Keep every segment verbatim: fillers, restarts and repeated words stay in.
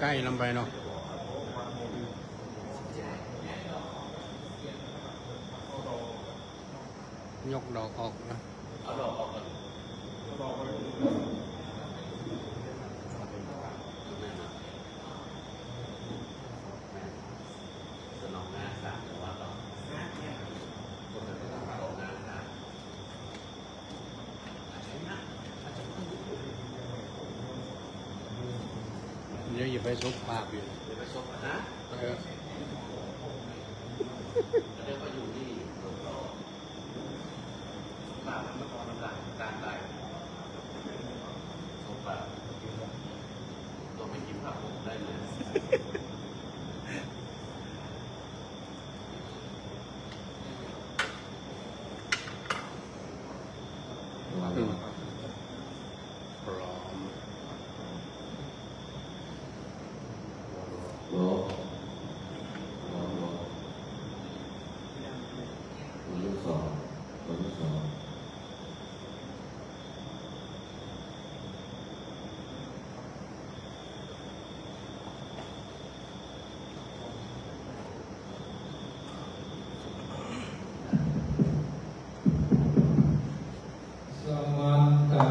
ใกล้ลงไปเนาะ ยกดอกออกนะ เอาดอกออกก่อน สนองหน้าสามจังหวัดหรอ คนจะต้องสนองหน้าสาม เดี๋ยวอย่าไปสบปากอยู่ เดี๋ยวไปสบนะ เออ เดี๋ยวไปอยู่นี่ สบปากมันก็นอนลำบากตามไป สบปาก ตัวไม่กินผักผมได้เลย อืม พร้อม โล โล โล ตัวที่สอง ตัวที่สอง Samantā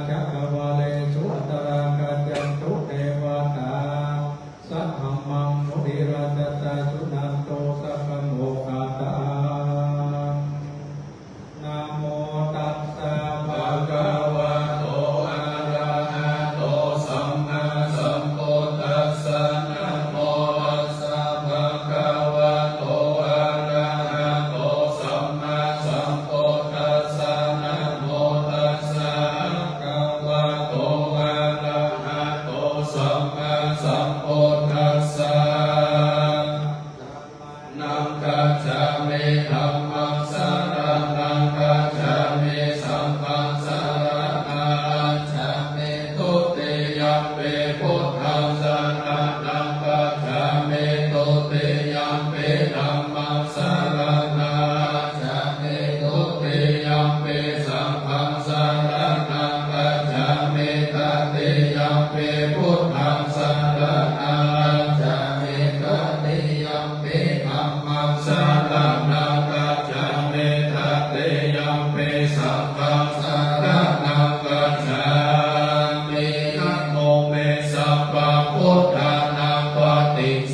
cakkavāḷesu atrāgacchantu devatā, saddhammaṃ munirājassa suṇantu saggamokkhadaṃ. Namo tassa bhagavato arahato sammāsambuddhassa. Namo tassa bhagavato arahato sammāsambuddhassa. Namo tassa bhagavato arahato sammāsambuddhassa. Saraṇaṃ gacchāmi. Dhammaṃ saraṇaṃ gacchāmi. Saṅghaṃ saraṇaṃ gacchāmi. Dutiyampi buddhaṃ saraṇaṃ gacchāmi. Dutiyampi dhammaṃ saraṇaṃ gacchāmi. Dutiyampi saṅghaṃ saraṇaṃ gacchāmi. Tatiyampi buddhaṃ saraṇaṃ gacchāmi. Tatiyampi dhammaṃ saraṇaṃ gacchāmi. Tatiyampi saṅghaṃ saraṇaṃ gacchāmi. Idamo me sabbabuddhānaṃ paṭi-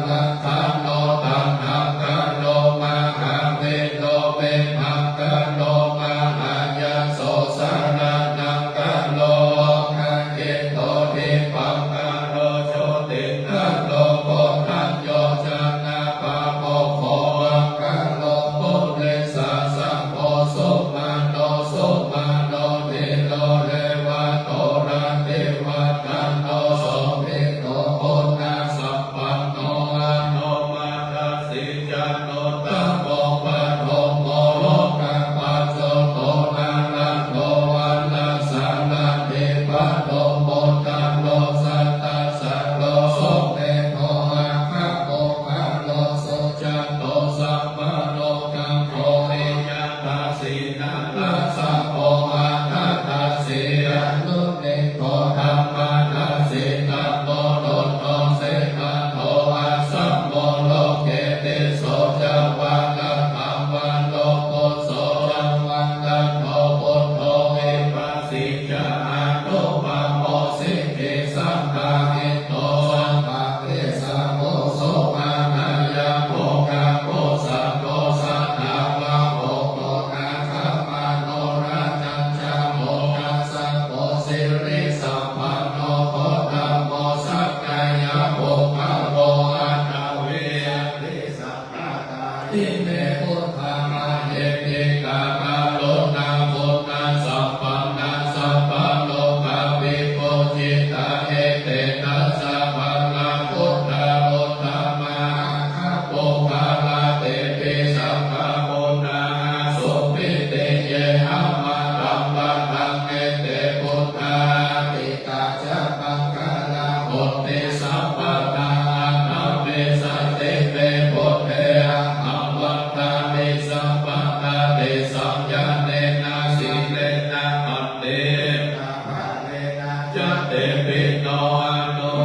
Ṭṭhāno taṇhaṅkaro mahāvīro, vibhāṅkaro mahāyaso, saraṇaṅkaro lokahito, dīpaṅkaro jyotiṅkaro, koṇḍañño janapāmokkho, aṅgaro purisaṃ- -bho, sumano sumano dhīro, revato rativaḍḍhano, sobhito guṇasampanno, anomadassī januttamo, padumo lokapajjoto, nārado varasārathī, pādumo taro sattasāro, sumedho aggapuggalo, sujato sabbalokaggo, piyadassī narāsabho, atthadassī anuruddho, dhammadassī tamonussaro, seṭṭho asamo loke, tisso ca varatavaro, phusso ca varado buddho, vipassī ca anupamo, sikhī sabbahito, sabba- -vessabhū, sumanāyabo gabbhussako, sādāvako nappamāṇo, rājaggaṃ mokkhassako, sirisampanno godāmo, sakyapuggalo, aṭṭhavīyasi satthā, ime buddhā mahiddhikā, karuṇāguṇasampannā, sabbalokavibhūjitā, etena sabbaṃ buddhā uttama- -ggapuggalā, tepi sabbapūjnā, āsuṃ pītiye amataṃ padaṃ. Ete buddhā atītā ca maṅgalā, honti sabbadā. Aṭṭhavīsati me buddhe, ahaṃ vandāmi sabbadā. Tesaṃ ñāṇena sīlena paññāya ca tepi no anu-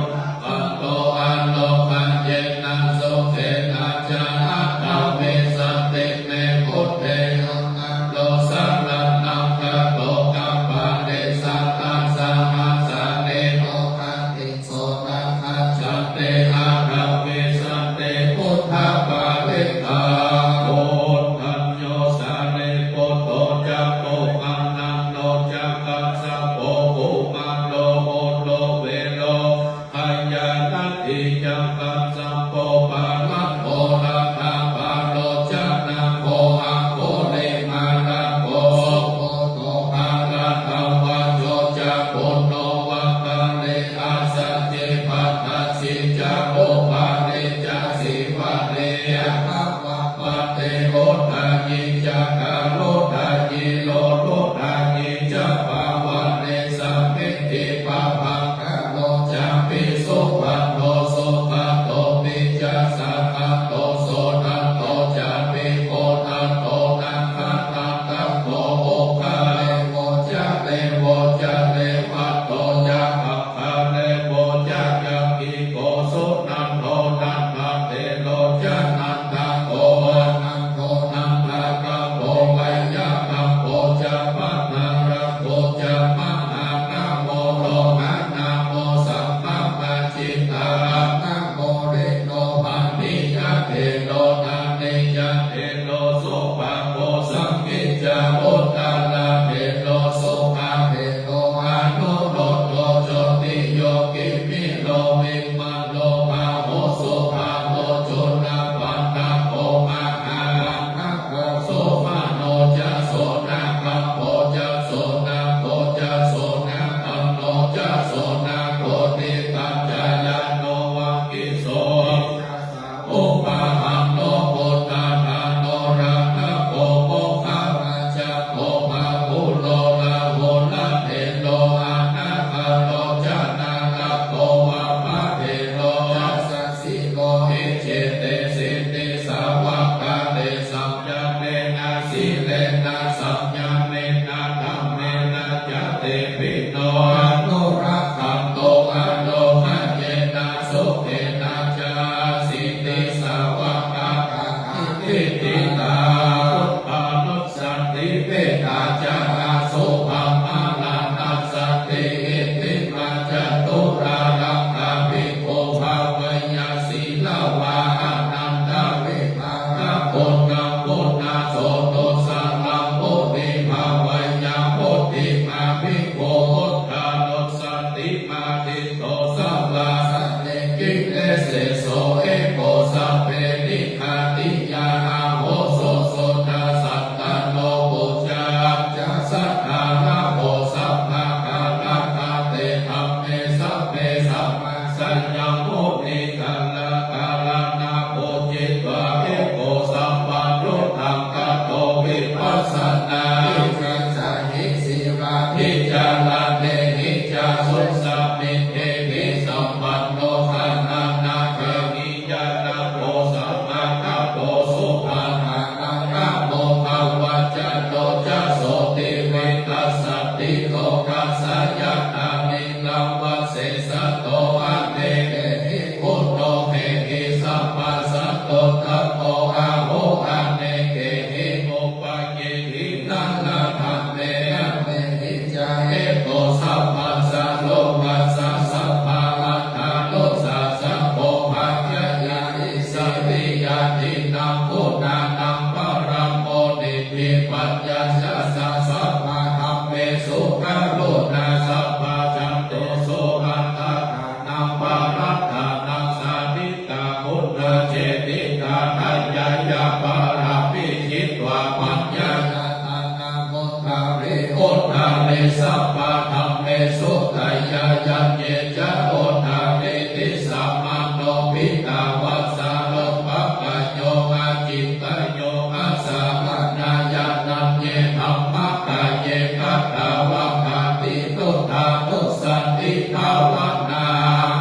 Sudayāyaṃ ye ca odāni disā maṇo pītavā sārupākayo acintayuṃ asapaṇṇā ñāṇaṃ ye dhammakāye katvā bhāti tuṭṭhānussatibhāvanā.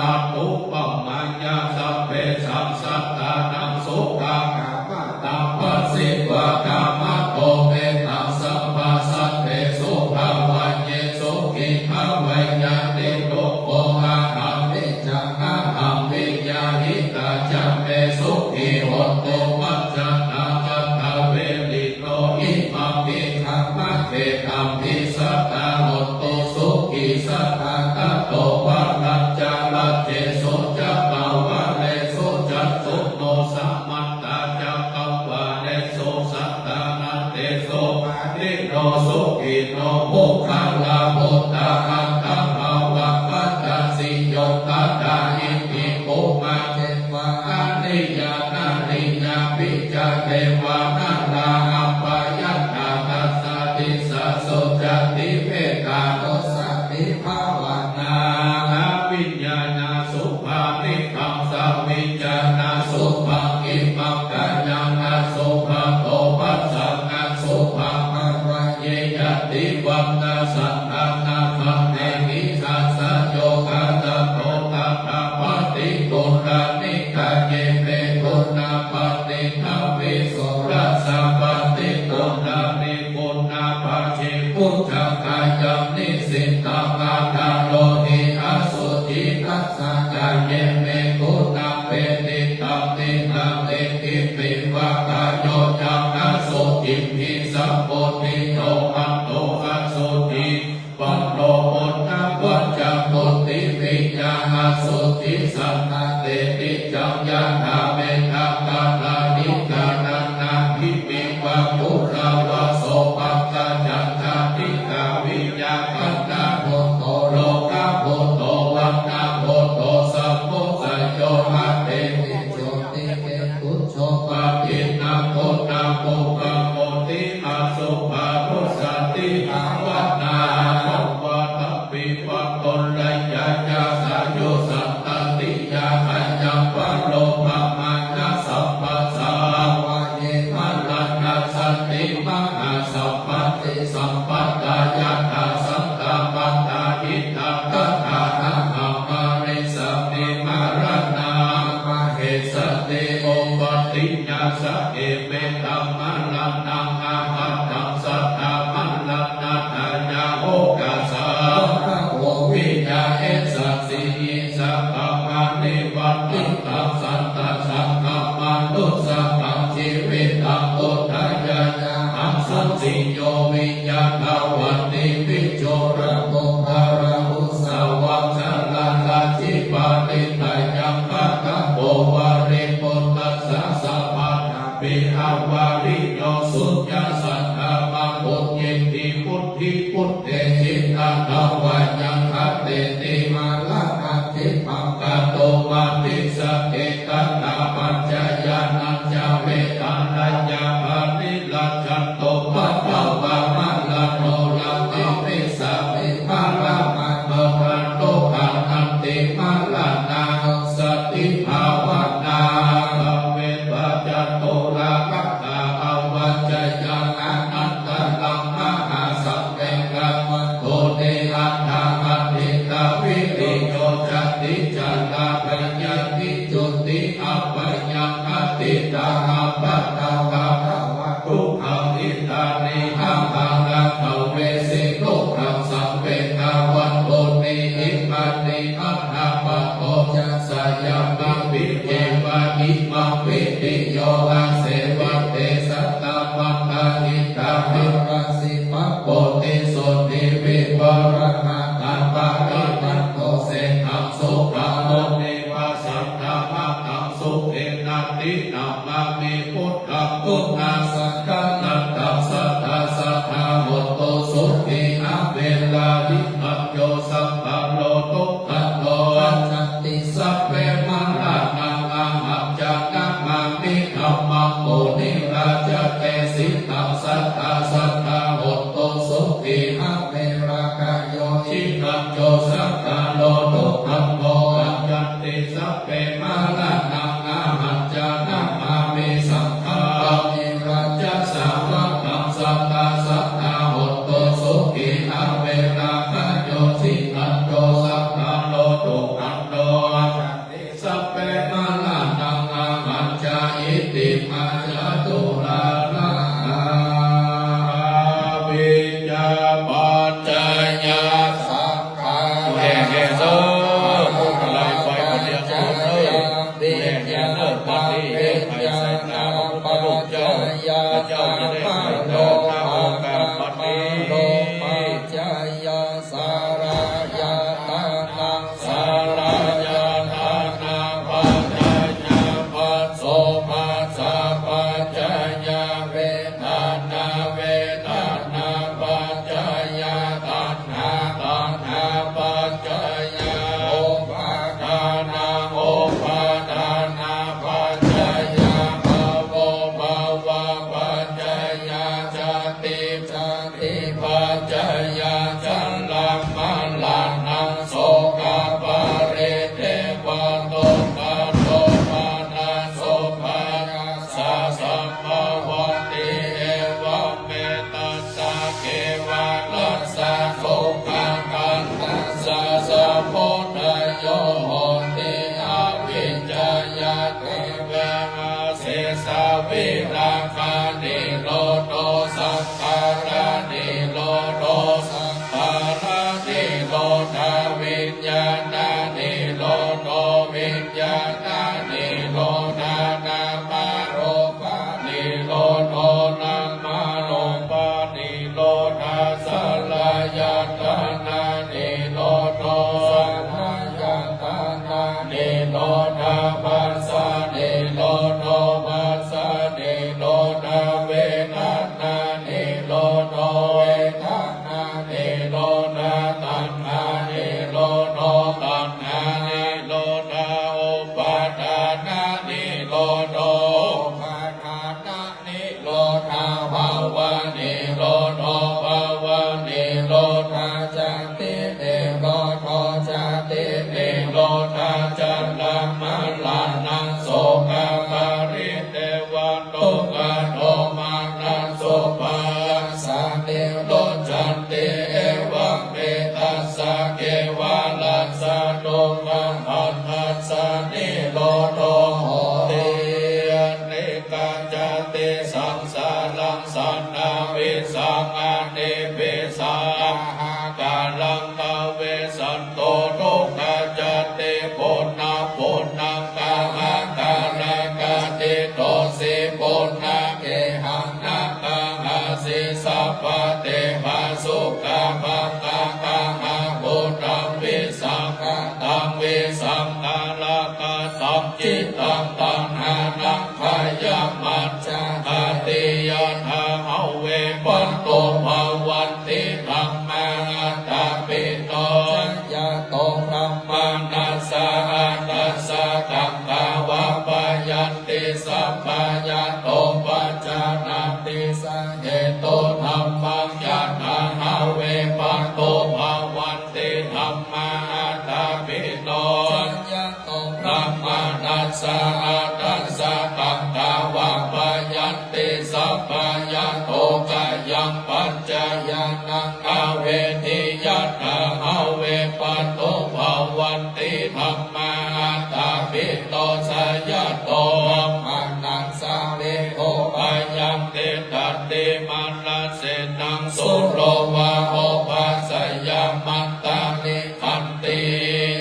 Tathūpamā ya sabbesaṃ sattānaṃ sukhā kamataṃ bhāsitva kamato mettaṃ sabbasattesu bhāvaye sukhī bhāvaye niddukkho ahaṃ niccaṃ ahaṃ viññāhi tā ca me sukhī hontu majjhattā katveri no imaṃ diṭṭhaṃ maggetaṃ disatā hontu sukhī sadā tato balañca rājesu cakkavāḷesu cakkhunno samantā cakkavāḷesu sadā na tesu bhāgino sukhino puggalā bhūtā aṭṭhavakkhāsi yo tathā iti bhummā devā ariyā nariyāpi ca devā narā apayantadā disāsu ca tividhānussatibhāvanā. Abhiññāya suppabhātaṃ saviññāya suppabhātaṃ imaṃ kāyaṃ asubhaṃ obhāsaṃ asubhaṃ bhāvaye ñātivaṇṇasaṅ ānākhattāhi sassayogāsato tathāppaṭiguṇāni kāye me guṇā paṇītā visuddhasāmattiguṇāni guṇābhāsebhujaṃ kāyaṃ nisinnaṃ atharohi asuci tassa kāye me guṇā peṭṭhitaṃ nidaṃ iddhībhiva kāyo yaṃ asuciṃ hi sammodiṭṭho hatto asuci pano uṇṇāvaccaṃ puthiviyā asuci saṭṭhate niccaṃ yathā mettaṃ kathāni ṭhānanābhimiva phuṭṭhassa paṭighasañca ṭhitā viññāṇagataggo lokabhūto vaṇṇabhūto samudayo atthi viññūhīti tuṭṭho pahīnā guṇā pubbaṃ hoti asubhānussatibhāvanā. Sabbadappivattulāya ca sāyusantatiya khayaṃ paro pamāya sabbasā bhāvaye maraṇassati mahāsappaṭi sampadā yathā sattamattā hitakā tathāhaṃ marissāmi maraṇānappahaṃ issati. Upattiya sacce mettaṃ maraṇaṃ appattaṃ satthamaraṇatthāya okāsa bhikkhavo viññāyessati. Issatā parivaṭṭantaṃ sattā saṅghamānussapaṃ jīvitaṃ udayāya asaññino viññātabbanti viṭū rapu parāhu sāvaṃ jarāsacchiparittayaṃ kataṃ ko paribhuttassa sabbadappi apariṇayo suññassa dhammamuttiti. Buddhi buddhe cittadhammayaṃ khateti maraṇatthipaṅgato mati sacce tathāpaccayantañca vedanāya pariḷajjanto paṭhavā maraṇo rāpi vissāmi maraṇā maraṇo dukkhaṃ natthi maraṇānussatibhāvanā. Saṃvedhaccatulāgaṃ avajjeyya anantaraṃ mahāsaṃvegavatthūni aṭṭhahatthiṃ viriyo cati carā bhayāni juti abhayaṃ atiṭṭhā appattā vā dukkhaṃ. Itāni ahaṃ aṭṭhavesi dukkhasaṃvegavatthūni imāni aṭṭha patto ca sayamāpiññeva imaṃ viriyo asevate sattamattā hitakāsi. Pāpū tisotthi vivaramattha parittaṃ do seṭṭhaṃ sukhamutti passaddha mataṃ sukhe natthi namāmi buddhaṃ guṇasaṅghanataṃ sadā sadā hontu sukhī averā. Hitaṃ yo sabbaro dukkhato sabbe maraṇaṃ ahañca namāmi dhammaṃ Kañjo sakkāro dukkhaṃ, mo accanti sabbe maraṇaṃ, ahañca namāmi saṅghaṃ. Sārajā sāvakaṃ sadā, sadā hontu sukhī averā. Kañjo sikhandho sakkāro dukkhandho, accanti sabbe maraṇaṃ, ahañca iti maññe caturāsā. Avijjā paccayā saṅkhārā, แห่แห่เด้อ พวงมาลัยไฟบนเรือนโสมเด้อ แห่แห่เด้อ บัดนี้เด้อ ให้สายตาพระพุทธรูปเจ้า พระเจ้าจะได้ถ่ายทอด ณ โอกาสบัดนี้ Sārāyatanaṃ, sārāyatanapaccayā phasso, phassapaccayo vedanā, vedanāpaccayā taṇhā, taṇhāpaccayā upādānaṃ, upādānapaccayā bhavo, bhavapaccayā jāti, jāti paccayā jarāmaraṇaṃ sokaparidevadukkhadomanassupāyāsā saṃvavanti. Evametassā kevalassa dukkhakkhandhassa samudayo hoti, avijjāya te vegāsesāvirāganirodho saṅkhāranirodho, saṅkhāranirodho viññāṇanirodho, viññāṇanirodho nāmarūpanirodho, nāmarūpanirodho sallayatananirodho, sallayatana nirodho phassanirodho, phassanirodho vedanānirodho, vedanānirodho taṇhānirodho, taṇhānirodho upādānanirodho, upādāna nirodho bhavanirodho, bhavanirodho jātinirodho, jātinirodho jarāmaraṇaṃ sokaparidevadukkhadomanassupāyāsā nirujjhanti. Evametassā kevalassa dukkhakkhandhassa nirodho hoti, anekajātisaṃsāraṃ saṇhāvīsaṃ anipīsāhakaraṃ kavisanto dukkhajāti punapphunaṃ hahakāraṃ khantītoti punagehaṃ nakaṃ āsi sabbadeva sukhapphattakaṃ abhūtaṃ visaṃ kataṃ visaṃ karakattaṃ cittaṃ taṇhānaṃ bhayamajjhagāti yathā have patto bhavanti dhammā aṭṭhabbino. Saññato brāhmaṇassa aṭṭhassa kaṅkhā vappayanti sabbañño pajānāti sahetu dhammaṃ yathā have patto bhavanti dhammā aṭṭhabbino. Saññato brāhmaṇassa aṭṭhassa kaṅkhā vappayanti sabbañño kāyaṃ paccayānaṃ avedhayathā have patto bhavanti dhammā aṭṭhabbino. Saññato brāhmaṇassa vekkho bhayaṃ tiṭṭhati mārasenaṃ sūro vā obhāsayamantā nikkhanti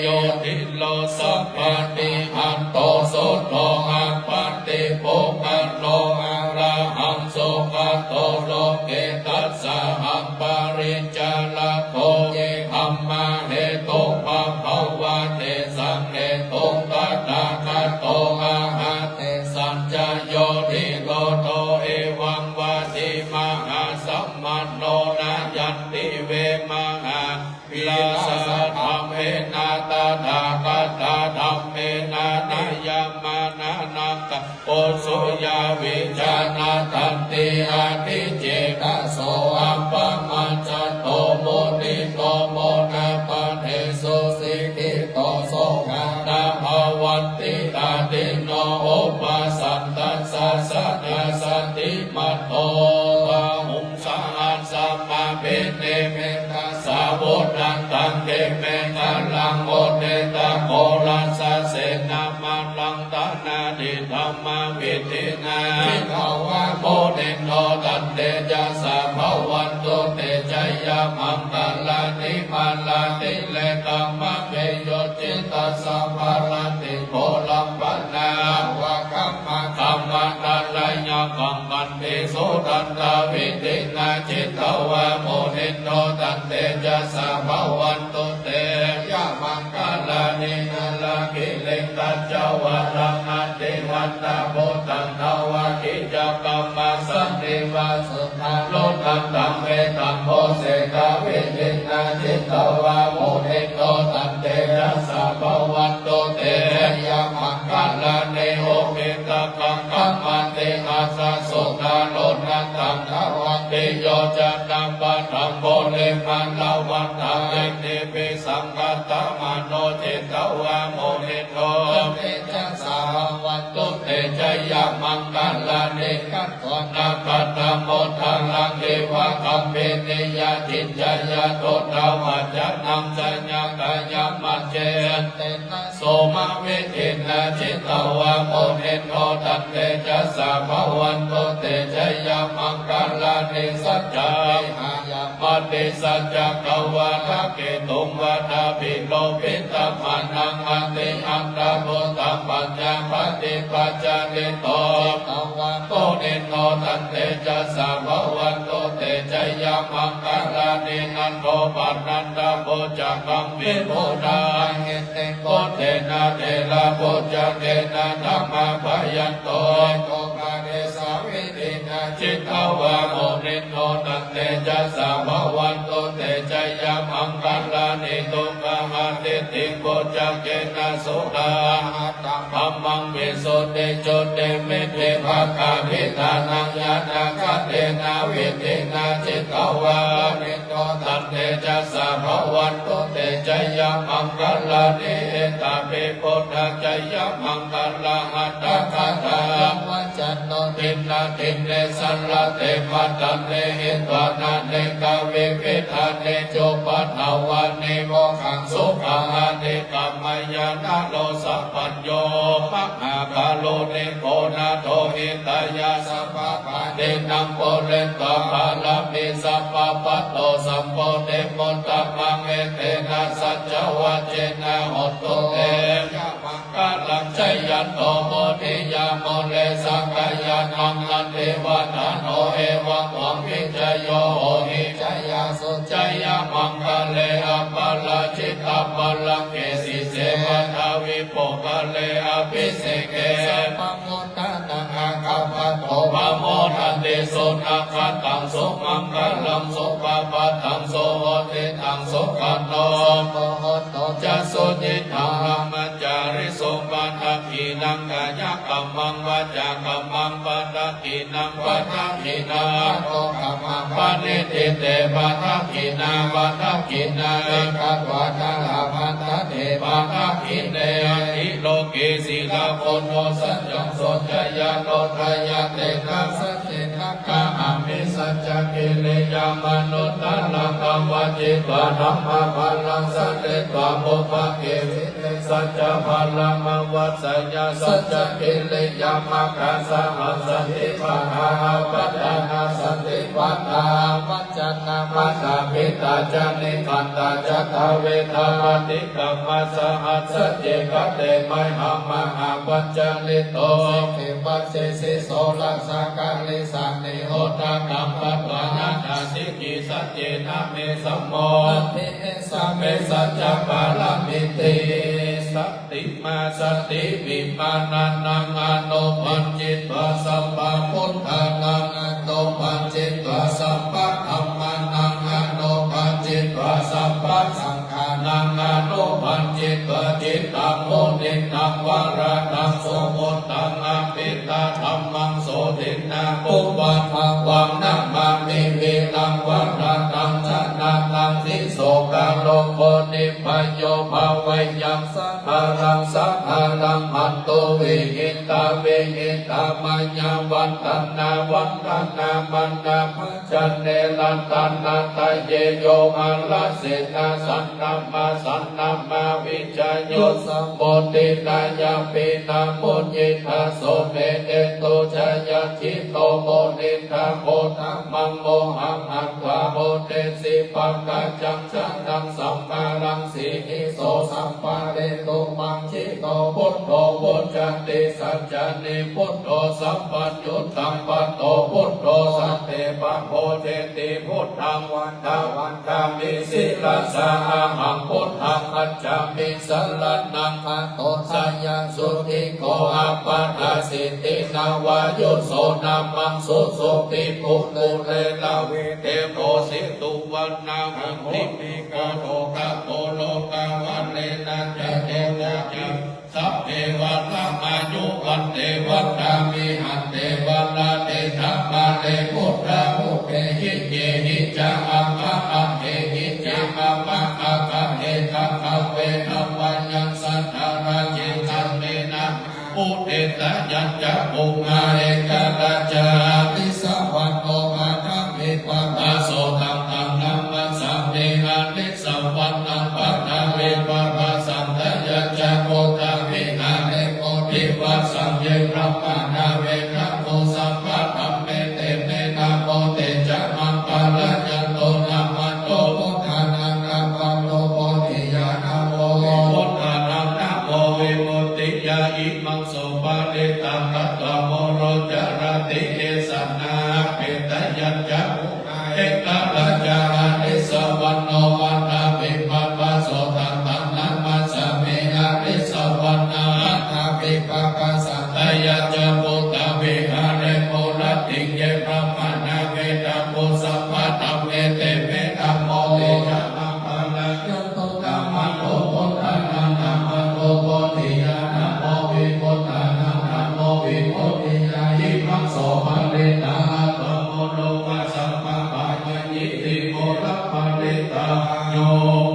yo dhīro sabbadhimanto suddho appaṭipuggalo arahaṃ sugato loke tassāhaṃ paricarako. Ye dhammā hetuṃ bhavati tesaṃ hetuṃ tathāgato aha tesañca yo dhīro so evaṃ vadī mahāsamaṇo. Nayanti ve mahāvīrassa dhammena tathāgatā dhammena niyānmānānaṃ tapo so yā vijjā nattanti aticcetasū. Appamāṇasato munindo muda Upasampannassa sadā satimatto bāhuṃ sahassamabhinimmitasāvudhantaṃ girimekhalaṃ uditaghorasasenamāraṃ dānādidhammavidhinā jitavā munindo tantejasā bhavatu te jayamaṅgalāni. Mārātirekamabhiyujjhitasabbarattiṃ ghorampanāḷavakamakkhamathaddhayakkhaṃ khantīsudantavidhinā jitavā munindo tantejasā bhavatu te jayamaṅgalāni. Nāḷāgiriṃ gajavaraṃ atimattabhūtaṃ dāvaggicakkamasanīva sudāruṇantaṃ mettambusekavidhinā jitavā munindo tantejasā bhavatu te jayamaṅgalāni. Ukkhittakhaggamatihatthasudāruṇantaṃ dhāvantiyojanapathaṅgulimālavantaṃ iddhībhisaṅkhatamano jitavā munindo tantejasā bhavatu te jayamaṅgalāni. Katvāna kaṭṭhamudaraṃ iva gabbhinīyā ciñcāya duṭṭhavacanaṃ janakāyamajjhe santena somavidhinā jitavā munindo tantejasā bhavatu te jayamaṅgalāni. Saccaṃ vihāya matisaccakavādaketuṃ vādābhiropitamanaṃ atiandhabhūtaṃ paññāpadīpajalito jitavā munindo tantejasā bhavatu te jayamaṅgalāni. Nandopanandabhujagaṃ vibudhaṃ mahiddhiṃ puttena therabhujagena damāpayanto iddhūpadesavidhinā jitavā munindo tantejasā bhavatu te jayamaṅgalāni. Duggāhadiṭṭhibhujagena sudaṭṭhahatthaṃ brahmaṃ visuddhijutimiddhibakābhidhānaṃ ñāṇāgadena vidhinā jitavā munindo tantejasā bhavatu te jayamaṅgalāni. Etāpi buddhajayamaṅgalaaṭṭhagāthā yo vācano dinadine sarate matandī hitvānanekavividhāni cupaddavāni mokkhaṃ sukhaṃ adhigameyya naro sapañño. Mahākāruṇiko nātho hitāya sabbapāṇinaṃ pūretvā pāramī sabbā patto sambodhimuttamaṃ etena saccavajjena hotu te jayamaṅ galaṃ. Jayanto bodhiyā mūle sakyānaṃ nandivaḍḍhano evaṃ tvaṃ vijayo hohi jayassu jayamaṅgale aparājitapallaṅke sīse paṭhavipokkhare abhiseke sabbabuddhānaṃ aggappatto pamodati. Sunakkhattaṃ sumaṅgalaṃ supabhātaṃ suhuṭṭhitaṃ sukhaṇo sumuhutto ca suyiṭṭhaṃ brahma cārisu padakkhiṇaṃ kāyakammaṃ vācākammaṃ padakkhiṇaṃ padakkhiṇaṃ manokammaṃ paṇidhī te padakkhiṇā padakkhiṇāni katvāna labhantatthe padakkhiṇe. Atthi loke silā guru saccang soceyyanuddayā tena saccena kāhāmi saccakiriyamanuttaraṃ. Pavacitva dhammabalaṃ saritvā pubbaṅge saccabalamavassāya saccakiriyamakkhasaha santi padā apattanā santi padā avañcanā mātā pitā ca nikkhantā jātaveda paṭikkama saha sacce kate mayhaṃ mahāpañjalito sikkhivasesi soḷasa kālīsāni udakaṃ patvā yathā sikhī saccena me samo natthi esa me saccapāramīti. Sati mā sati vimānānaṃ anupaññitvā sabbabuddhānaṃ anupaññitvā sabbadhammānaṃ anupaññitvā sabbasaṅghānaṃ anupaññitvā jitaṃ muniṇaṃ varadaṃ sugutaṃ abhidhammaṃ sotthinā pubbatvā vaṃ namāmi viraṃ varadaṃ janataṃ Sokārogo nibbayo bhaveyya, sādaraṃ sādaraṃ hantu vihitāvihitāmayaṃ vandanā vandanāmanāpajane ratanattaye yo mārasenā sannamā sannamāvijayo samuddiṭṭhāya pina muññitha somenetu jayajito munindo godamaṃ mohaṃ hantvā bodhesi pakkacaṃ janaṃ samāraṃ sihiso sampāretu maṃ jito buddho vuccati sacchani buddho sabbaññutapaddavo buddho santi pamodeti buddhaṃ vandāmi sirasā ahaṃ buddhaṃ gacchāmi saraṇaṃ gato jayasukhiko appaṭhasiddhi navayuso namaṃ susuddhi pukule lavite bhosi tuvaṇṇaṃ homi gato gato lokavalena ca tejā ca sabbe varamayu vante varami ante varadidhamare buddha bhūtehi yehi ca ama ahehi ca ama aggahehi gabbhave dhammayaṃ saddharajitame namaṃ udetayañcakkhumā ekarājā arissavaṇṇo paṭhavippabhāso taṃ taṃ namassāmi arissavaṇṇaṃ paṭhavippabhāsantayañcakkhuthaviharemu divasāye brahmāṇā vedagū sabbadhamme te me namo te ca maṃ pālayantu namato buddhānaṃ namato bodhiyā namo buddhānaṃ namo vimuttiyā imaṃ so parittaṃ katva moro carati esanā apetayañcakkhumā ekarājā arissavaṇṇo paṭhavippabhāso taṃ taṃ namassāmi arissavaṇṇaṃ paṭhavippabhāsantayañcakkhuthaviharemu rattiṃ ye brahmāṇā vedagū sabbadhamme te me namo te ca maṃ pālayantu namato buddhānaṃ namato bodhiyā namo vimuttiyā namo vimuttiyā imaṃ so parittaṃ katva moro vāsaṃ pāpayayi timuraparittayo. Yo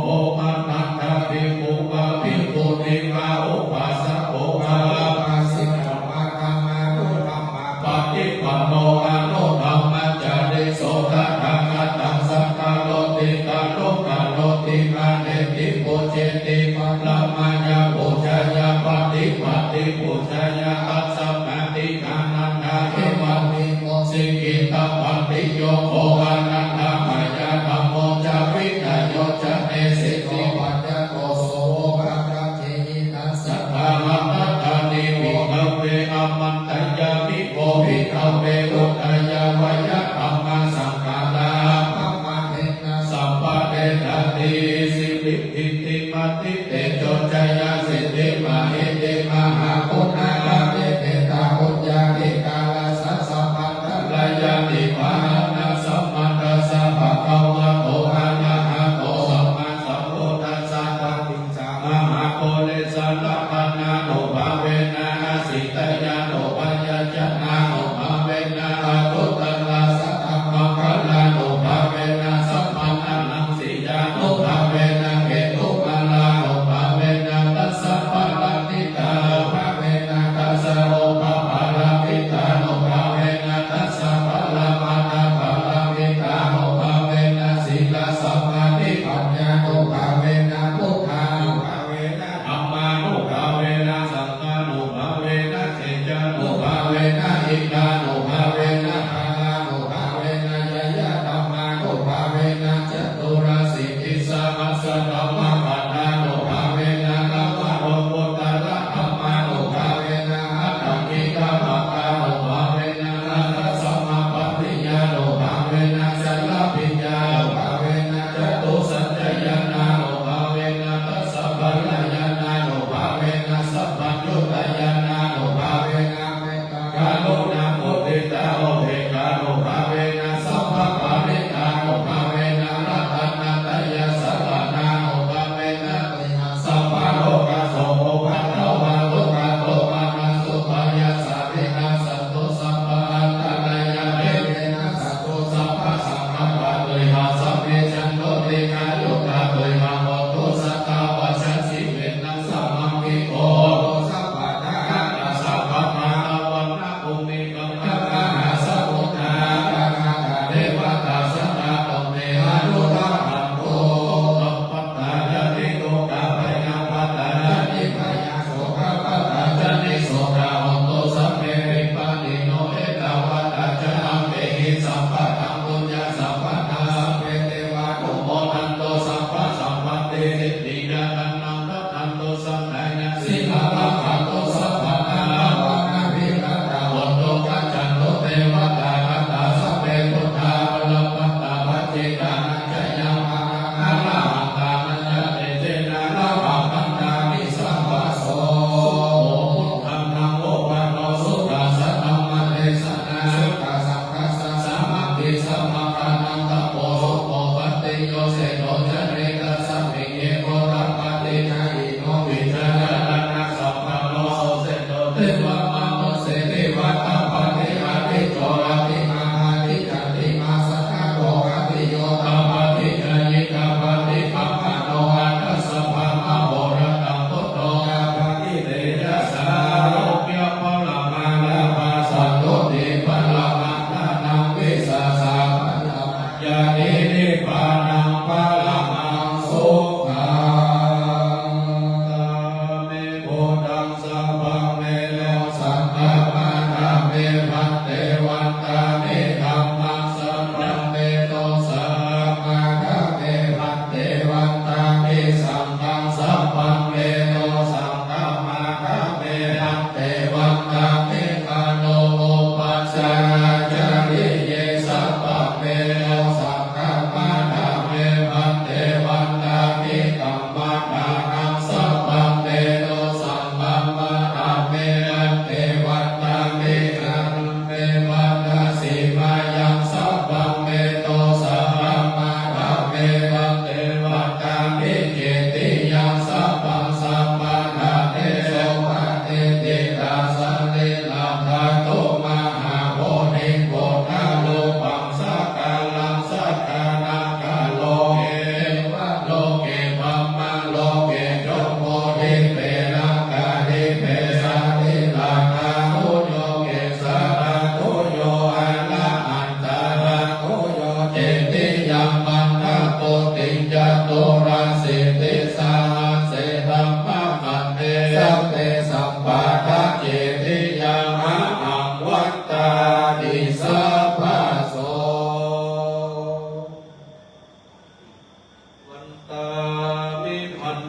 bhummā nātha bhikkhū vā bhikkhunī vā upāsako vā upāsikā vā dhammanuddhammappaṭipanno anuddhammacāriso tathāgataṃ sakkaroti karukaroti maneti pūjeti paramāya pūjāya paṭipattipūjāya tasmā tiṇṇannā evaṃ vimucciṃ khiḍḍābhāti. Yo kho anantamāya dhammo ca vicayo ca nesidho paccattaṃ soko pāyāsī khīṇā saṅkhārā phaṇāni bhikkhave āmantayāmi kho bhikkhave udayāvāya dhammā saṅkhārā appamādena sampādetthāti. Siridhitimatitejojayasiddhi mahiddhi mahāguṇāparimitapuññādhikārassa sabbantarāyādipāṇānaṃ samantassa bhagavato arahato sammāsambuddhassa dvattiṃsamahāpurisalakkhaṇānubhāvena asītyānubyañjanānubhāvena aṭṭhuttarasatamaṅgalānubhāvena samaṇānaṃ siyānubhāvena ketumālānubhāvena dasapāramitānubhāvena dasaupapāramitānubhāvena dasaparamatthapāramitānubhāvena sīlasamādhipaññānubhāvena buddhānubhāvena dhammānubhāvena saṅghānubhāvena tejā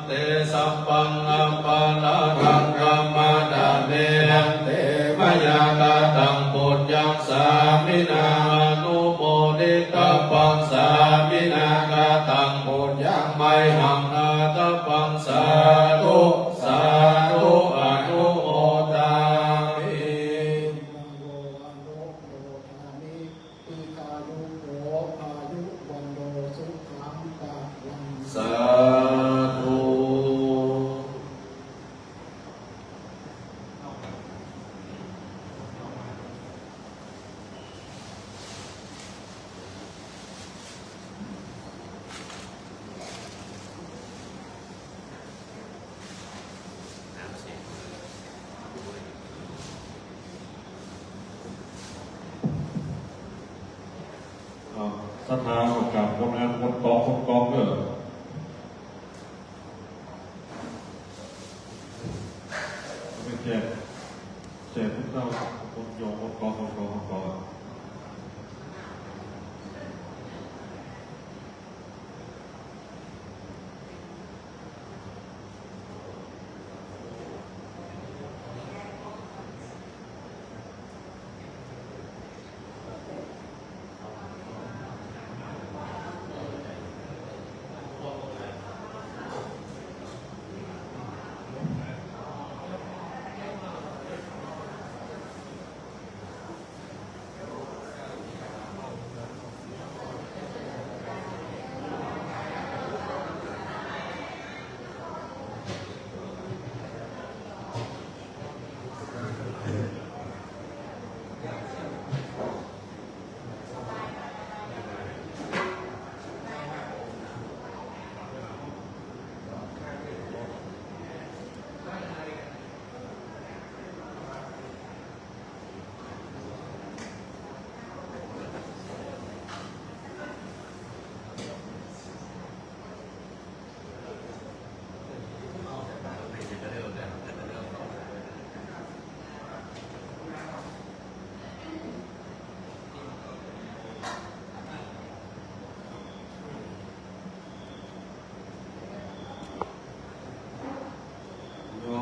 te sabbaṃ aparādhaṃ khamatha me. Bhante, mayā kataṃ puññaṃ sāminā anumoditabbaṃ, sāminā kataṃ puññaṃ mayhaṃ dātabbaṃ. Sādhu, sādhu, anumodāmi. Dīghāyuko bhāgyavanto sukhaṃ balaṃ. Sādhu. ເອົາ ສັດທາເອົາກາບຄົນງານຄົນຕອກຄົນຕອກເດີ ເອົາໄປແຈກ ແຈກພວກເຈົ້າຄົນໂຍມຄົນຕອກຄົນຕອກຄົນຕອກ. โย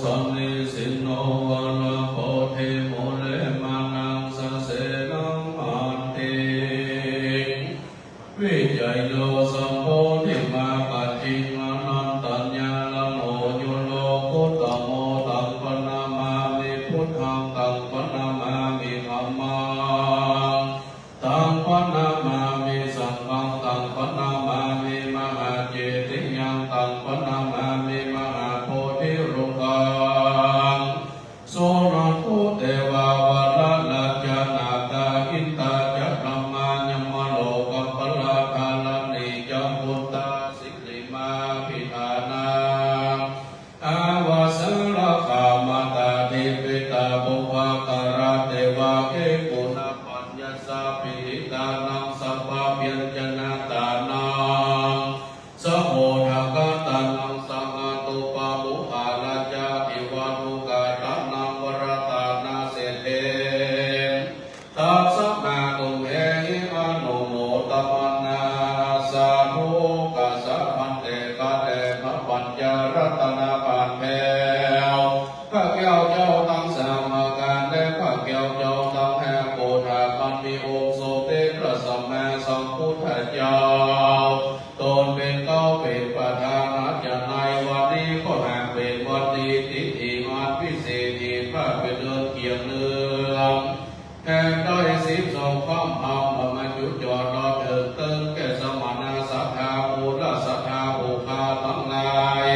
สันนิสินโน วรโพธิมูเล มะหังสะเสนะหันติ วิจโย สัมโพธิมากะจิง อนันตัญญาลังโห โย โลกุตโม ตังพะนะมามิ พุทธัง ตังพะนะมามิ ธัมมัง ตังพะนะมามิ สังฆัง ตังพะนะมามิ มหาเจติยัง ตังพะนะมามิ มหาโพธิรุกขัง สุนันตุ เตวา วะนะนะจา นาคา อินทา จะ พรหมายมโลกปัลลา ธะรณี จะ พุทธา สิริมา ภิธานา อาวาสา ราคา มาตา ทิปิตา ปุพพา การะ เตวา เก ปุณณปัญญาสา ปิหิตานัง สัพพะ พยัญชนะ ตานัง สะโหทะกะ ตานัง สะหะตุปะ มุขะ ราชา อิวา นุกา ตานัง วรตานา เศรษฐี ตัสมา ตุมเหหิ อนุโมทะมานา สาธุ กะสะ ภันเต กะแด่พระปัญจรัตนบาทแถว ข้าแก้วเจ้าตังสามประการ และข้าแก้วเจ้าตังห้า โปรดหากมันมีองค์สมเด็จพระสัมมาสัมพุทธเจ้า ตนเป็นเก๊าเป็นประธาน อาจจะในวันนี้ก็หากเป็นวันดี ติดอีกอันพิเศษ อีกพระเป็นเดือนเกียรติเนือง แห่งได้สิบสองค่ำ ธรรมบรรจุจอดรอเถิงเติงแก่สมณะศรัทธา มูลศรัทธา ผู้ข้าทั้งหลาย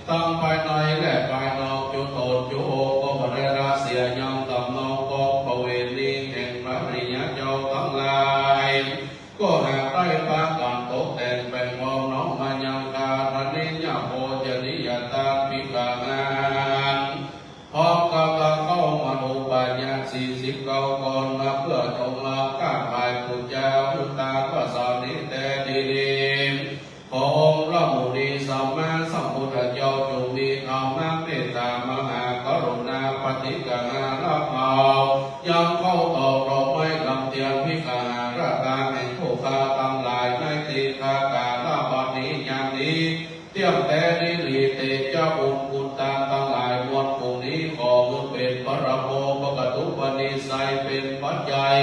ทั้งภายในและภายนอก จุตนจุองค์ ก็บ่ได้ละเสียยังทำนองของประเวณีแห่งพระอริยเจ้าทั้งหลาย ก็หากได้ปากันตกแต่งแปลงวองน้อมมายังทานานิยโภชนิยทาน ภิกขาหาร พร้อมกับตั้งข้าวหมากอุปายาตสี่สิบเก้าก้อน มาเพื่อจงรับกราบไหว้บูชา พุทธาพระสารีแท้ดี ขอองค์พระมุนีสัมมาสัมพุทธเจ้า จงมีธรรมเมตตามหากรุณา ปฏิกหารับเอา ยังข้าวตอกดอกไม้ลำเทียน ภิกขาหารทานแห่งผู้ข้าทั้งหลาย ในทีฆากาลบัดนี้ ยามนี้ เตี้ยงแต๊นิริเตจะบุญคุณทานทั้งหลายมวลปวงนี้ ขอบุญเป็นพระโพธิปกตุปนิสัยเป็นปัจจัย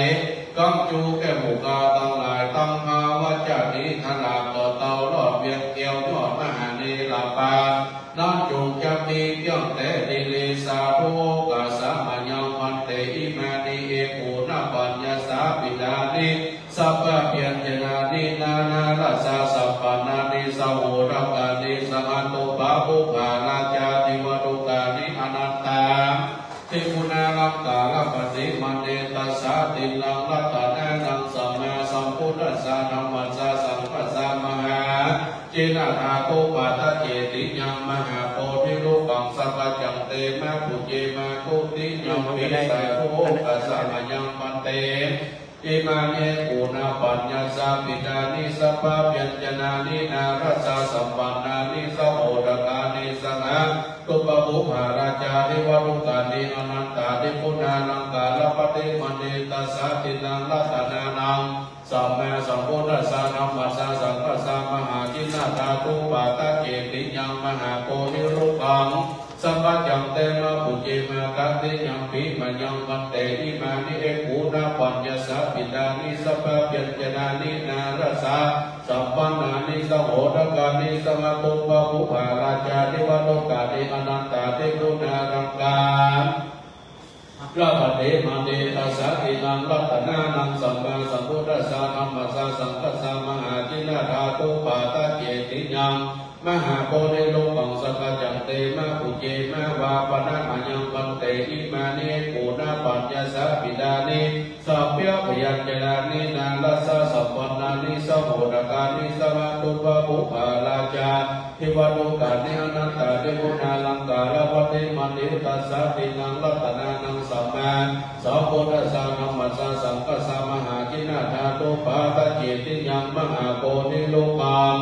ค้ำชูแก่หมู่ข้าทั้งหลายทั้งห้าวัจจะนี้ ถ้าหากเกิดเต้ารอดเวียนแก้วยอดมหาเนรปาด นั้นจงจำมีเตี้ยงแต๊นิริสาธุ โอกาสะมะยัง ภันเต อิมานิ เอกูณปัญญสาปิดานิ สัพพะพยัญชนะนิ นานารัสสะสัมปันนานิ สะโหรกานิ สหัตถุปะปุพพะราชาธิวาทุกานิ อนันตา ทิคุณาลังการปฏิมาเนตัสสะตินังรัตนานัง สัมมาสัมพุทธัสสะธัมมัสสะสังฆัสสะ มหา จินนาธาตุปาทะเจติยัง มหาโพธิรูปัง สักขะจังเตมะปุเจมะ ทุติยัง ปิสาโทกัสสะมะยัง ภันเต อิมานิ เอกูณปัญญสาปิดานิ สัพพะพยัญชนะนิ นารัสสะสัมปันนานิ สะโหรกานิ สหัตถุปะปุพพะราชาธิวาทุกานิ อนันตาทิคุณาลังการปฏิมาเนตัสสะตินังรัตนานัง สัมมาสัมพุทธัสสะธัมมัสสะสังฆัสสะ มหาจินนาธาตุปาทะเจติยัง มหาโพธิรูปัง สักขะจังเตมะปุเจมะ ตติยัง ปิมะยัง ภันเต อิมานิ เอกูณปัญญสาปิดานิ สัพพะพยัญชนะนิ นารัสสะสัมปันนานิ สะโหรกานิ สหัตถุปะปุพพะราชาธิวาทุกานิ อนันตาทิคุณาลังการ ลาปะเตมาเนตัสสะตินังรัตนานัง สัมมาสัมพุทธัสสะธัมมัสสะสังฆัสสะ มหาจินนาธาตุปาทะเจติยัง มหาโพธิรูปัง สักขะจังเตมะปุเจมะ วาปะนะมะยัง ภันเต อิมานิ เอกูณปัญญสาปิดานิ สัพพะพยัญชนะนิ นารัสสะสัมปันนานิ สะโหรกานิ สหัตถุปะปุพพะราชา ทิวาทุกานิ อนันตาทิคุณาลังการปฏิมาเนตัสสะตินังรัตนานัง สัมมาสัมพุทธัสสะธัมมัสสะสังฆัสสะ มหาจินนาธาตุปาทะเจติยัง มหาโพธิรูปัง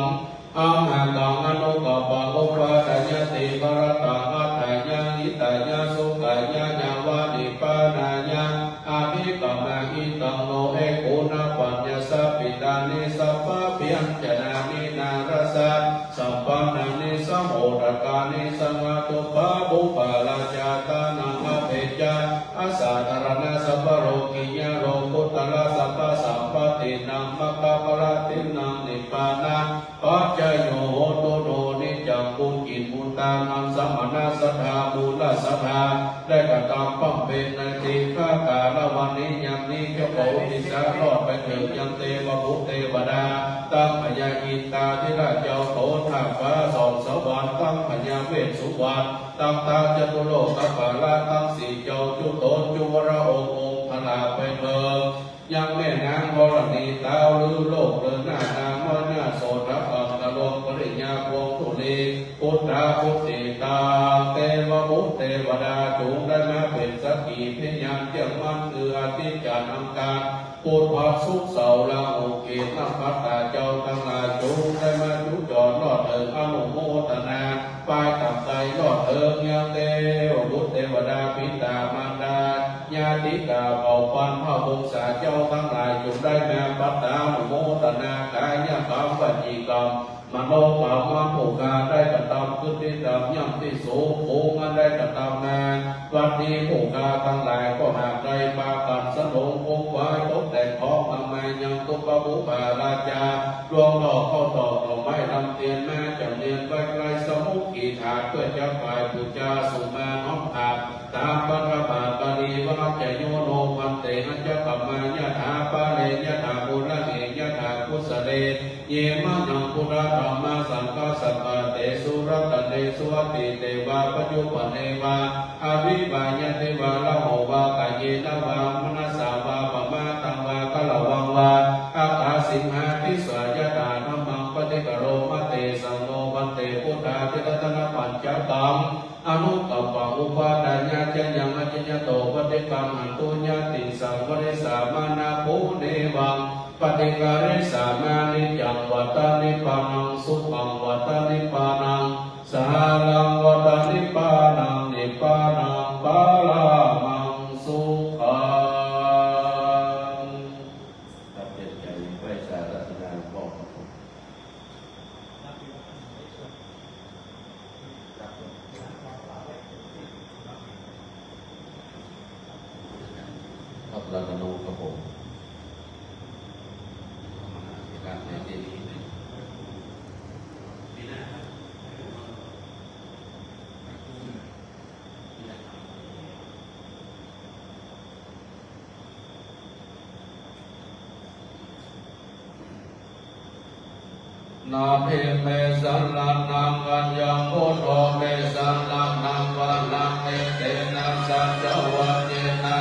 อัมหากัง อนุกัปปัง อุปาทายะ ติงครัตตัง อัตถายะ หิตายะ สุขายะ ยาวะ นิพพานายะ อภิกรรมะหิตัง โน เอกูณปัญญสาปิดานิ สัพพะพยัญชนะนิ นารัสสะสัมปันนานิ สะโหรกานิ สหัตถุปะปุพพะราชา ตานัง อเภกขะ อสาธารณะ สัพพะโลกิยะ โลกุตตะระ สัพพะสัมปตตินัง มะกะผะละตินัง นิพพานะ ปัจจโย โหตุ โน นิจจัง กุกิจมุตตานัง สมณะสัตถา มูลสัตถา ได้กระทำบำเพ็ญในทีฆกาลวันนี้ ยามนี้ เจ้าโพธิสัตว์รอดไปเถิด ยัง เตวะ บุตรเทวดา ทั้งพญาอินทาธิราชเจ้า โถนดาดฟ้าสองสวรรค์ ทั้งพญาเวสสุวรรณ ทั้งท้าวจตุโลกปาละ ทั้งสี่เจ้า จุโตนจุวรองค์ องค์พระไปเถิด ยังแม่นางธรณี ตาวฤๅโลกเดินหน้า นางน้อยหน้าโสดาบัน ทะลวงปริญญาพวงธุลี พุทธา พุทธิตา เตวะ บุตรเทวดา จงได้มาเป็นสักขีพยาน เตี้ยงมั่นคืออาทิตย์จันทร์อังคาร พุธพระศุกร์เสาร์ ราหูเกตุ นักขัตตาเจ้าทั้งหลาย จงได้มาจุจรรอดเถิง อนุโมทนา ไปตามใจรอดเถิง ยัง เตวะ บุตรเทวดา บิดามารดา ญาติกาเผ่าพันธุ์พระวงศาเจ้าทั้งหลาย จงได้มาปัตตานุโมทนา กายกรรม วจีกรรม มโนกรรม ผู้ข้าได้กระทำ พฤติกรรม ย่ำที่สูง ผู้ข้าได้กระทำมา วันนี้ผู้ข้าทั้งหลายก็หากได้ปากันสนอง คงไว้ตกแต่งของนำมายัง ทุปะปุพพะราชา ล่วงดอกข้าวตอกดอกไม้นำเทียนมา จะเนียนไว้ใกล้สมุขีฐาน เพื่อจะไหว้บูชา สุมาน้อมกราบ ตามปฐมบาท ปริวาจโย โน ภันเต อัจจกรรมะ ยะถา ปะเร ยะถา ปุระเร ยะถา กุสะเร เย มะยัง พุทธะ ธัมมะ สังฆะ สัพพะเตสุ รัตเตสุ อตีเตวะ ปัจจุบันเนวะ อภิวา ยะเทวะ รโหวะ กาเยนะวะ มะนะสสะวะ ปะมาทังวะ กะระวังวะ อักขะสิงหาทิสสะ ยะถา ธัมมัง ปะฏิกะโรมะ เตสัง โน ภันเต พุทธาภิรัตนปัญจกัง อนุกัปปัง อุปาทายะ จะยัง อะจะยะโต ปะฏิกรรมหันตุ ญาติสัง วะริสสะ มะนะ ปุเนวัง ปะฏิกะริสสะ มะ นิจจัง วัตตา นิพพานัง สุขัง วัตตา นิพพานัง สารัง วัตตา นิพพานัง นิพพานัง ปะระมัง สุขัง ครับ เตรียมใจไหว้สารัตนามอบ ตโนครับผม เข้ามาหาที่วัดในที่นี้เลย Natthi me saraṇaṃ aññaṃ, buddho me saraṇaṃ varaṃ, etena saccavajjena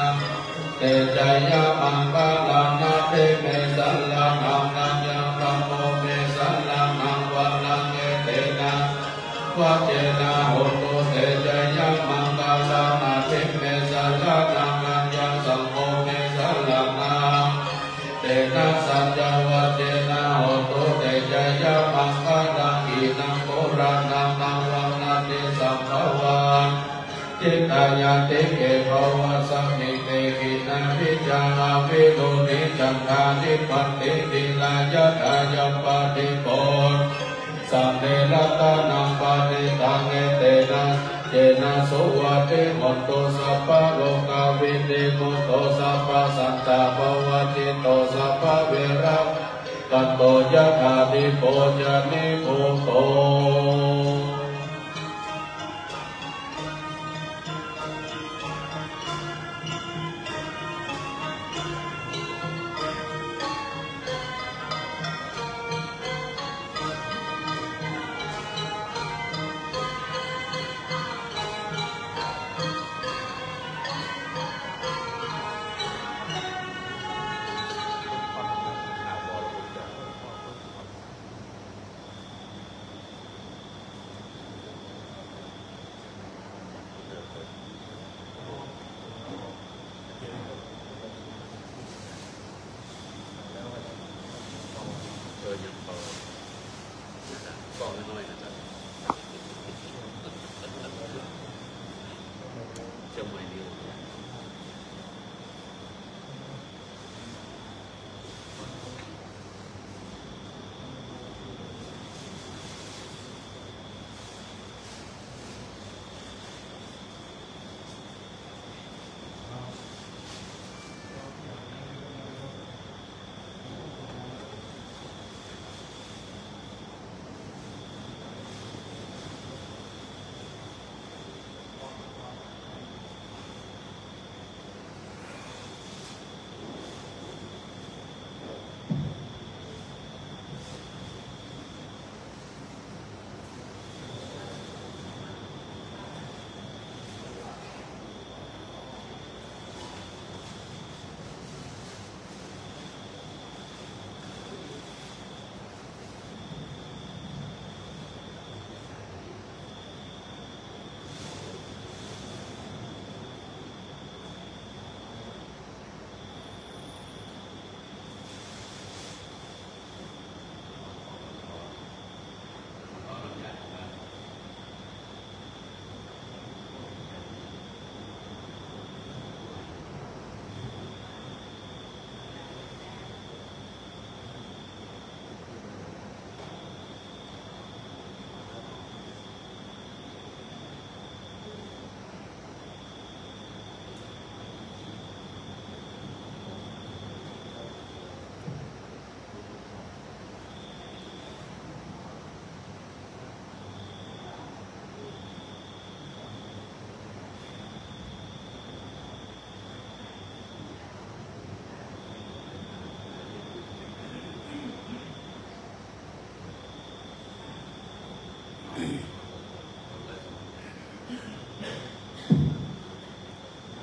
te jayamaṅgalaṃ. Natthi me saraṇaṃ aññaṃ, dhammo me saraṇaṃ varaṃ, etena vajjena hotu te jayamaṅgalaṃ. Natthi me saraṇaṃ aññaṃ, saṅgho me saraṇaṃ, etena saccavajjena hotu te jayamaṅgalaṃ. Khīṇaṃ purāṇaṃ navaṃ natthi sambhavaṃ, cittayantiṃ ebhavasmiṃ te khīṇabījā avirūḷhichandā nibbanti dhīrā yathāyampadīpo, sāne ratanaṃ paṇītaṃ, etena saccena suvatthi hotu. Sabbarogavinimutto, sabbasantāpavajjito, sabbaveramatikkanto, yathā dīpo ca nibbuto. เออ ยังพอ กล้องน้อยๆ นะครับ เชียงใหม่นี่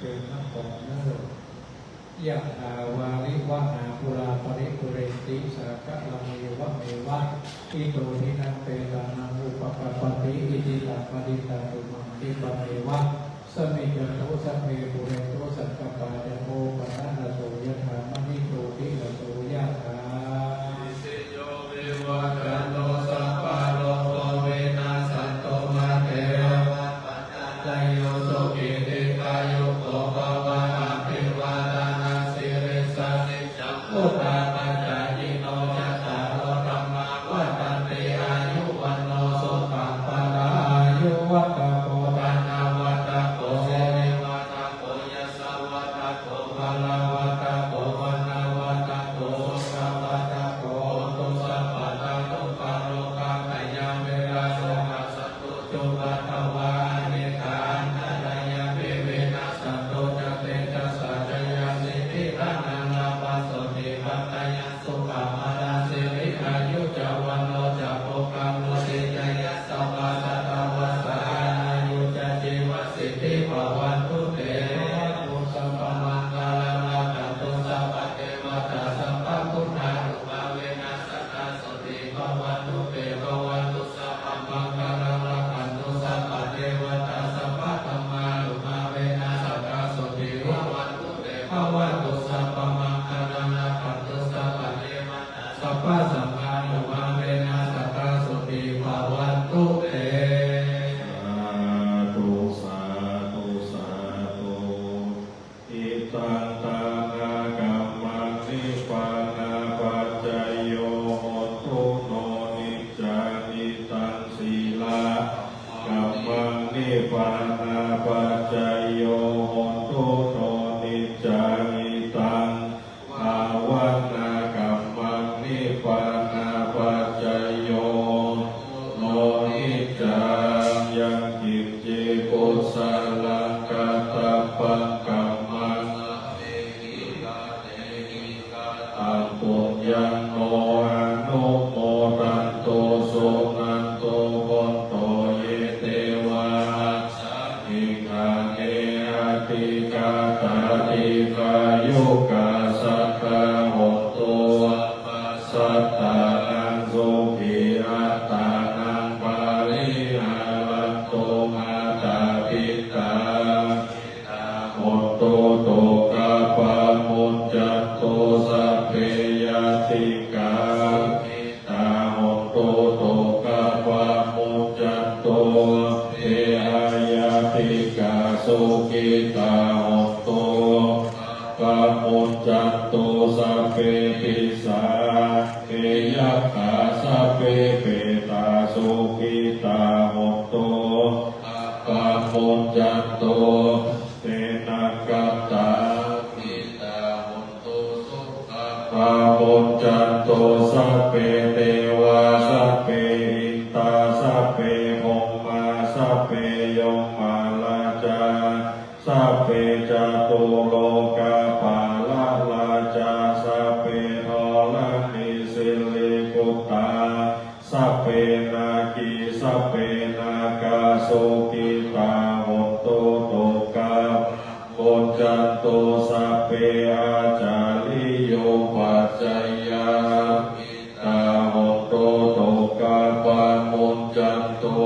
เชิญทั้งสองเด้อ Yathā vārivahā pūrā paripūrenti sāgaraṃ, ito dinnaṃ petānaṃ upakappati. Icchitaṃ patthitaṃ tumhaṃ khippameva samijjhatu, sabbe pūrentu saṅkappā, cando paṇṇaraso yathā, maṇi jotiraso yathā. Sabbītiyo vivajjantu, sabbarogo vinassatu, mā te bhavatvantarāyo, sukhī dīghāyuko bhava. Abhivādanasīlissa niccaṃ vuḍḍhāpacāyino, cattāro dhammā vaḍḍhanti, āyu vaṇṇo sukhaṃ balaṃ. Āyuvaḍḍhako dhanavaḍḍhako sirivaḍḍhako yasavaḍḍhako balavaḍḍhako Nibbānapaccayo hotu, no niccaṃ idaṃ bhāvanākammaṃ. Nibbānapaccayo hotu, no niccaṃ. Yaṅkiñci kusalaṃ katabbaṃ kammaṃ, sabbehi katehi kataṃ puññaṃ no anumodantu, suṇantu bhonto ye devā, asmiṃ ṭhāne adhigatā dīghāyukā sadā hontu, sabbasattānaṃ sukhī attānaṃ pariharantu. Mātā pitā hontu dukkhā pamuñcantu, sabbe ñātikā sukhitā hontu dukkhā pamuñcantu, sabbe aññātikā sukhitā hontu pamuñcantu, sabbe pisā sabbe yakkhā sabbe petā sukhitā hontu pamuñcantu, sabbe nakkhattā sukhitā hontu sukhā pamuñcantu, sabbe devā sabbe indā sabbe brahmā sabbe yamarājā sabbe catulokapālarājā sabbe dharaṇī siriputtā sabbe nāgī sabbe nāgā sukhitā hontu dukkhā pamuñcantu, sabbe ācariyupajjhāyā tā hontu dukkhā pamuñcantu,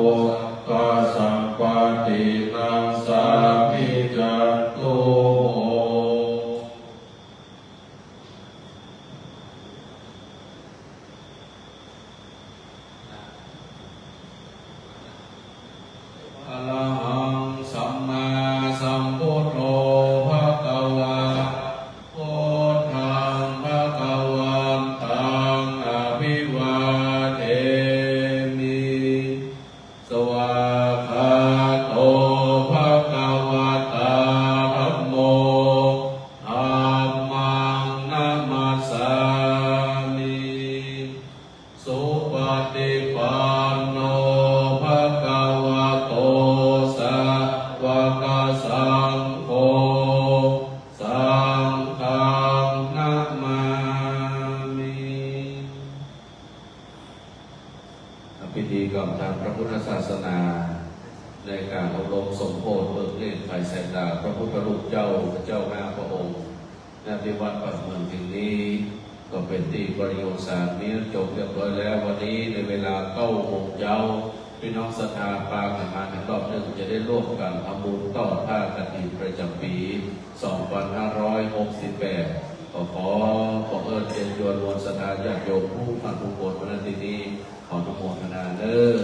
sabbasampattī naṃ samijjhantu. Arahaṃ sammāsambuddho bhagavā, buddhaṃ bhagavantaṃ abhivādemi. Svākkhāto bhagavatā dhammo, dhammaṃ namassāmi. Supaṭipanno bhagavato sāvakasaṅgho, saṅghaṃ namāmi. พิธีกรรมทางพระพุทธศาสนา ในการอบรมสมโภชน์เบิกเนตรไขสายตาพระพุทธรูปเจ้า พระเจ้าห้าพระองค์ ณ ที่วัดปากเมืองแห่งนี้ ก็เป็นที่ประโยชน์สารมีจบเรียบร้อยแล้ว วันนี้ในเวลาเก้าโมงเช้า พี่น้องศรัทธาปางอาหารอีกรอบหนึ่ง จะได้ร่วมกันทำบุญต่อผ้ากฐินประจำปี สองพันห้าร้อยหกสิบแปด ก็ขอบังเอิญเชิญชวนมวลศรัทธาญาติโยมผู้มาทุกคนมาณที่นี้ ขออนุโมทนาเด้อ